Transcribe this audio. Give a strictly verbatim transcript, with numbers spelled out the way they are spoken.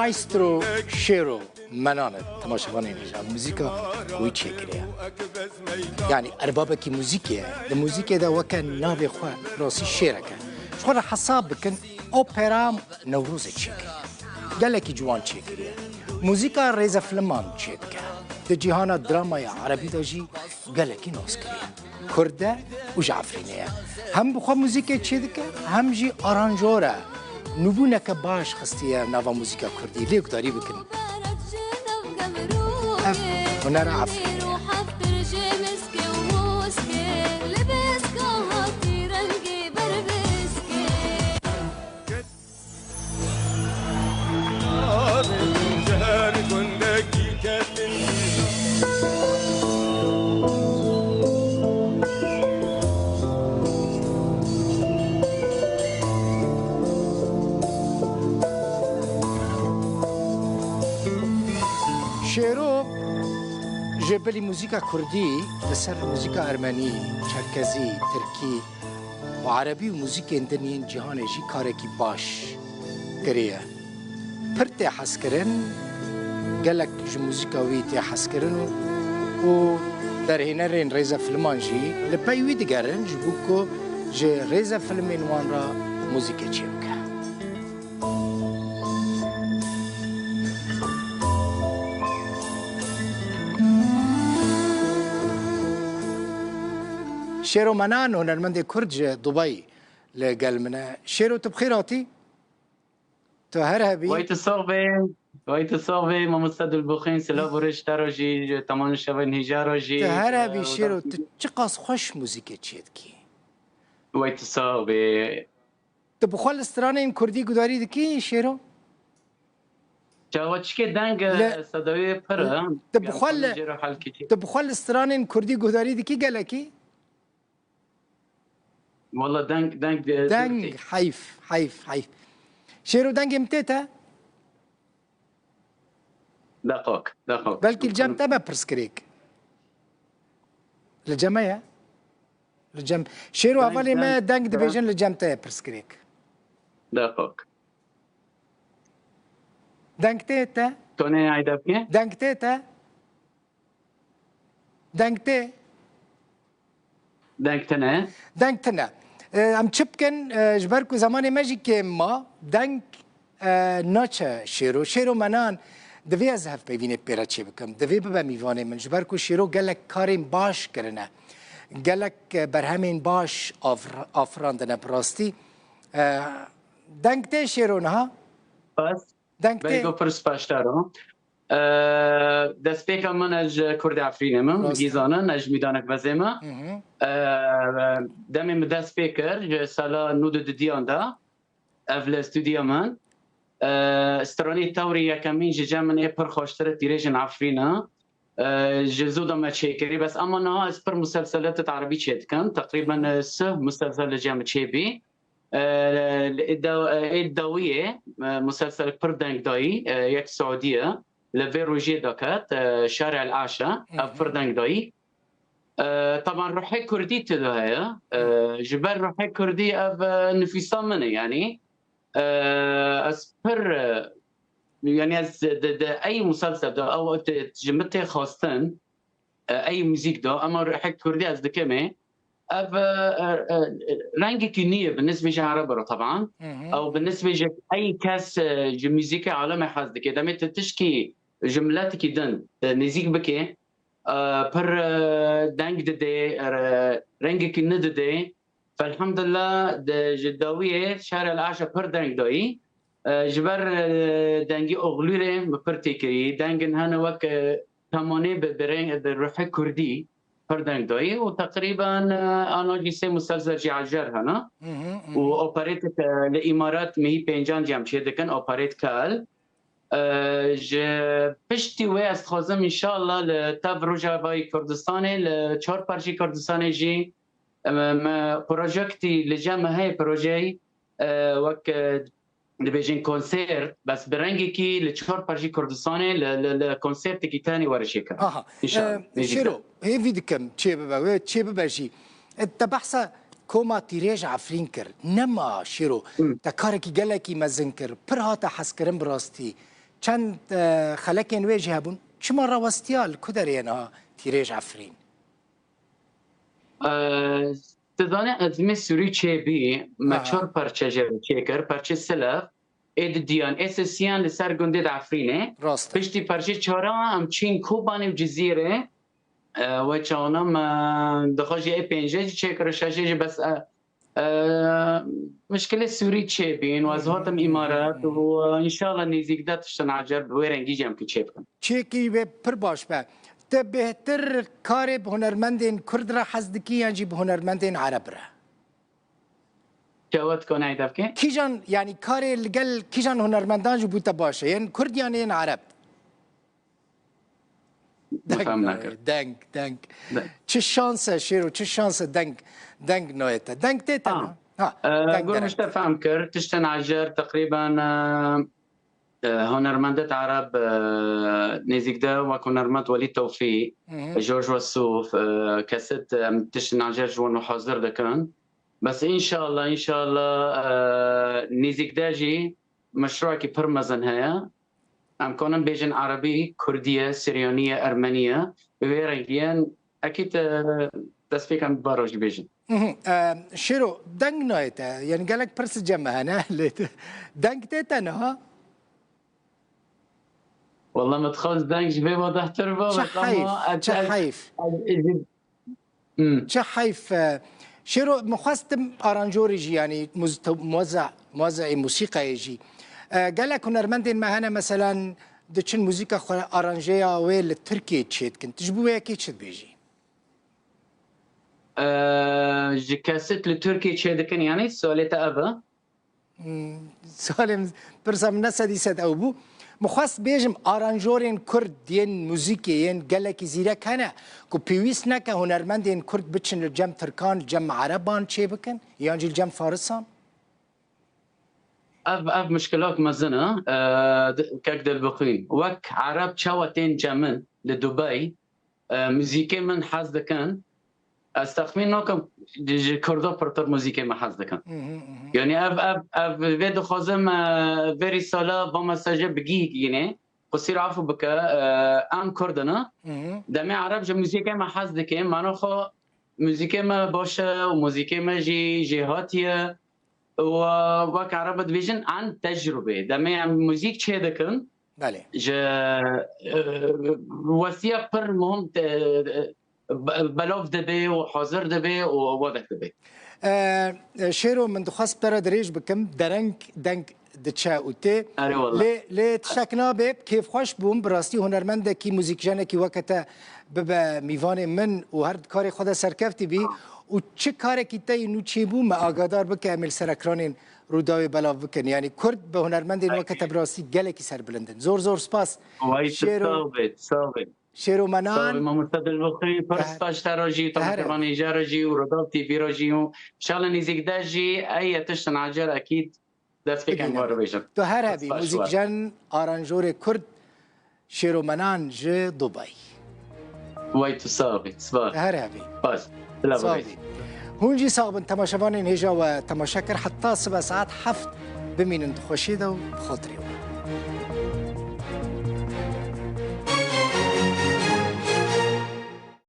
Maestro Şêro Menan e, temaşevanên hêja, muzîka wî çêkiriye. Yanî erbabekî muzîkê ye. Di muzîkê de weke navê xwe rastî şêrek e. Ji xwe re hesab bikin, opera Newrozê çêkiriye. Gelekî ciwan çêkiriye. Muzîka rêzefilman çêdike. Di cîhana dramayê erebî de jî gelekî nas kiriye. Kurd e û ji Efrînê ye. Hem bi xwe muzîkê çêdike, hem jî aranjor e. Nûbûneke baş xistiye nava muzîka kurdî. Lê gudarî bikin. Ev hunera Efrînê ye. Şêro ji bilî muzîka kurdî li ser muzîka ermenî, çerkezî, tirkî, û erebî û muzîkên din yên cîhanê jî karekî baş kiriye. Pir tê hezkirin, gelek ji muzîka wî tê hezkirin û, û derhênerên rêzefilman jî li pey wî digerin, ji bo ku ji rêzefilmên wan re muzîkê çêbike. Şêro Menan, hunermendê Kurd ji Dubayê li gel min e. Şêro, tu bi xêr hatî? Tu her hebî. Wey tu sax bê. Wey tu sax bê, mamoste Dilbixwîn, silav û rêz ji te re jî, ji temaşevanên hêja re jî. Tu her hebî, e, Şêro, tu çiqas xweş muzîkê çêdikî. Wey tu sax bê. Tu bi xwe li stranên kurdî gudarî dikî, Şêro? Çawa çikê deng, Li, e, sedayê pir e. Tu bi xwe li, tu bi xwe li stranên kurdî gudarî dikî gelekî? Walla deng, deng, e, Deng, heyf, heyf, heyf. Şêro, dengê min tê te? Deqak, deqak. Belkî li cem te be pirsgirêk. Li cem me ye? Li cem. Şêro, hevalê me deng dibêjin, li cem te ye pirsgirêk. Deqak. Deng tê te? Tonê ayda bike? Deng tê te? Deng tê? Deng tine. Deng tine. E, em çi bikin? E, ji ber ku zemanê me jî kêm ma, deng, e, naçe Şêro. Şêro Menan, divê ez hevpeyvînê pê re çê bikim. Divê bibe mîvanê min. Ji ber ku Şêro gelek karên baş kirine. Gelek, e, berhemên baş afir-, afirandine bi rastî. E, deng tê Şêro niha? Bas. Deng tê. Belgo pir spas te re. Eee, destpêka min ez ji Kurdê Efrînê me, Rast e. Gîzan e, ez ji Mîdanek Bezê me. Hı hı. Eee, demê min dest pê kir, ji sala nod û dudiyan de, ev li stûdya min. Eee, stranê tewrê yekemîn ji cem min ê pir xweştir e, Tîrêjên Efrîn e. Eee, ji zû de me çêkirî, bes ema niha ez pir muselselatê erebî çêdikim. Teqrîben, eee, sih muselsel li cem min çêbî. E, li da-, e, ê dawiyê, e, muselselek pir deng dayî, e, yek Saudî ye. Li vê rojê daket, e, Şarê El Aşe, ev pir deng dayî. E, teban ruhê kurdî tê de heye. E, ji ber ruhê kurdî ev, e, nifîsa min e, yanî. E, ez pir, e, yanî ez di, di ey muselsel de, ew te, ji min tê xwestin, e, ey muzîk de, ema ruhek kurdî ez dikemê. Ev, e, e, e, rengekî nû ye bi nisbê ji erebe re teban. Hı hı. Ew bi nisbê ji ey kes, e, ji muzîkê alemê hez dike. Demê tu tişkî ji miletekî din, e, nêzîk bike, e, pir, e, deng dide, e, rengekî nû dide. Felhemdulillah, di, ji dawiyê Şarê El Aşe pir deng dayî. E, ji ber, e, dengî oxlûrê min pir têkirî. Dengin hene wek, e, temanê bi, bi reng, bi ruhê kurdî pir deng dayî û teqrîben, e, ana jî sê muselsel jî ejer hene. Hı hı, hı hı. Û operêtek, e, li Îmarat mehî pêncan jî em çê dikin, operêt Kel. E, ji piştî wê ez dixwazim înşallah li tev Rojavayê Kurdistanê, li çar parçeyê Kurdistanê jî, e, me, me projektî li cem me heye, projeyê, e, wek, e, dibêjin konsert, bes bi rengekî li çar parçeyê Kurdistanê li, li, li konsertekî tenê were çêkirin. Aha. Înşallah. E, nêzîk de. Şêro, hêvî dikim çê bibe, wê çê bibe jî. E, te behsa koma Tîrêj Efrîn kir. Nema Şêro, Hı. te karekî gelekî mezin kir. Pir hate hezkirin bi rastî. Çend e, xelekên wê jî hebûn. Çima rawestiya li ku derê ye niha Tîrêj Efrîn? Eee, tu zanî ezmê Sûrî çêbî, me Aha. çar perçe jê re çêkir, perçê Silev, ê di diyan, ê sisiyan li ser gundê di Efrînê. Rast e. Piştî perçê çara em çîn Kobanê û Cizîrê, e, we çawana me dixwe jî ê pênce jî çêkir, şeşê jî bes, e, e, mişkilê Sûrî çêbîn, we ez hatim îmaret û, e, înşallah nêzîk de tiştin ecer bi wê rengî jî em ki çêbikin. Çêkî wê pir baş be. Te bêhtir karê bi hunermendên Kurd re hez dikî yan jî bi hunermendên Ereb re? Çawa dikane ey devke? Kîjan, yanî karê li gel kîjan hunermendan jî bû te baş e? Yên Kurd yan yên Ereb? Deng, Fem nekir. Deng, deng. Deng. Çi şans e Şêro, çi şans e deng, deng nayê te. Deng tê te Ha. ne? Ha, E, deng Gur dereng. Mişte fem kir, tiştin ecer teqrîben, e, e, hunermendet Ereb, e, nêzîk de wek hunermend Welîd Tewfî, Hı hı. George Wesûf, e, kesit, em tiştin ecer ji wan hazir dikin. Bes înşallah, înşallah, e, nêzîk de jî meşruekî pir mezin heye. Em kanin bêjin erebî, kurdî ye, siryanî ye, ermenî ye. Bi vê rengî ye. Ekîd, e, destpêkan bi baro jî bêjin. Mhm. E, Şêro, deng nayê te. Yanî gelek pirs cem me hene. Lê te- deng tê te niha? Walla min dixwest deng ji vê vedehtir bibe, Çi bes ama heyf, ez, çi ez, heyf. ez, ez, Hmm. Çi heyf. E, Şêro, min xwest tim aranjorê jî, yanî muz-, te-, muwezze-, muwezzeê musîqayê jî. E, gelek hunermendên me hene, meselen, diçin muzîka xwe aranjeya wê li Tirkiyê çêdikin. Tu ji bo wê yekê çi dibêjî? E, ji kesit li Tirkiyê çêdikin, yanî sualê te ev e? Hmm, Salim, pirsa min ne sedî sed ew bû. Min xwest bêjim, aranjorên Kurd yên muzîkê yên gelekî zîrek hene ku pêwîst neke hunermendên Kurd biçin li cem Tirkan, li cem Ereban çêbikin, yan jî li cem Farisan? Ev, ev mişkilak mezin e. E, di-, kek Dilbixwîn. Wek Ereb çawa tên cem min li Dubey, e, muzîkê min hez dikin. Ez texmîn nakim ji Kurda pirtir muzîkê min hez dikin. Hı hı, hı hı. Yanî ev, ev, ev vê dixwazim, e, verî sala va mesaje bi gî yînê. Qusîr afû bike, e, em Kurd in. Hı hı. Demê Ereb ji muzîkê me hez dike. Mana xwe muzîkê me baş e û muzîkê me jî jêhatî ye. Û, e, wek Ereb dibêjin, an tecrûbê. Demê em muzîk çê dikin, Belê. ji, e, westiya pir muhim te, e, be-, belav dibe û hazir dibe û wadek dibe. E, e, Şêro, min dixwest te re dirêj bikim, dereng deng diçe û tê. Erê wallah. Lê, lê tiştek nabe, kêfxweş bûm. Bi rastî hunermendekî, muzîkjenekî weke te bibe mîvanê min û her di karê xwe de serkeftî bî. Û çi karekî te yî nû çêbû, me agadar bike, em ê li ser ekranên Rûdawê belav bikin. Yanî Kurd bi hunermendên weke te bi rastî gelekî serbilind in. Zor zor spas. Way tu Şêro, sağ be, sağ be. Şêro Sağ be Menan. mamoste Dilbixwîn, pir Te- spas ji te re jî, te here. temaşevanê jê re jî û Rûdaw T V re jî û inşallah nêzîk de jî ey tiştin ecer ekîd destpêkan Bibînin. War bêjin. Tu her hebî, Spas, muzîkjen, aranjorê Kurd, Şêro Menan ji Dubey. Way tu sağ bî. Spas. Tu her hebî. Spas. Silav Sağ bî. bî. Hûn jî sax bin, temaşevanên hêja we temaşe kir. Heta sibe saet heft bimînin di xweşiyê de û bi xatirê we.